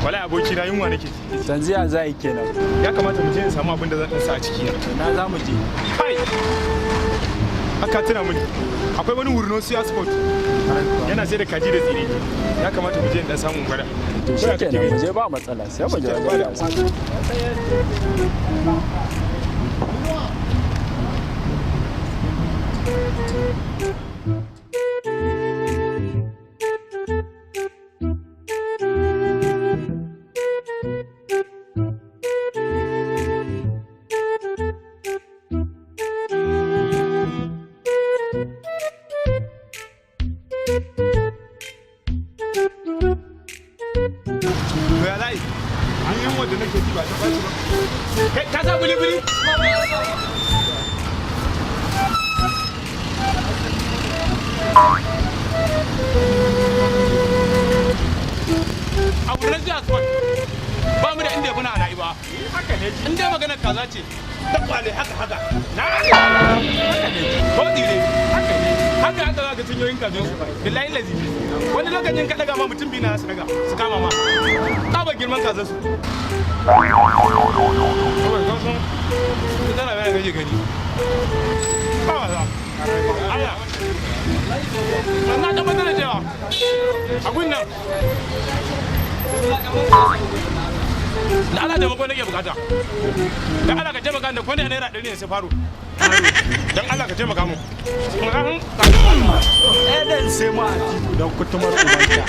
Wala aboki na, yunwa nake ji. Yanzu ya za yi kenan? Ya kamata mu je in samu abin da zan sa a ciki na. Na za mu je? Kai, haka tuna mini, akwai wani wurno suya spot, yana sai da kaji da tsire. Ya kamata mu je in dan samu gwada. To shi kenan, mu je, ba matsala, sai mu je wajen gasa. To ya zai an yi wanda nake ji ba ta baci ba. Kai, ka sa buli buli. A wurin jiya sport ba mu da inda ya fi na ala'i ba. Haka ne ji. In dai maganar kaza ce Ta kwale haka haka na. Haka ne ko tsire. Haka ne. Haka haka za ka cinyoyin kajin su, billahi lazi. Wani lokacin ka daga ma, mutum biyu na su daga su kama ma, tsaba girman kazan su. Kawai ka san tana bayan gaje gani ba wasa. Allah na tabbatar da cewa a gun nan da Allah taimako nake bukata. Da Allah ka taimaka da kwana ₦100 ne sai faro. Dan Allah ka taimaka mu. Ɗan sai ma a tiku don kutumar ubanka.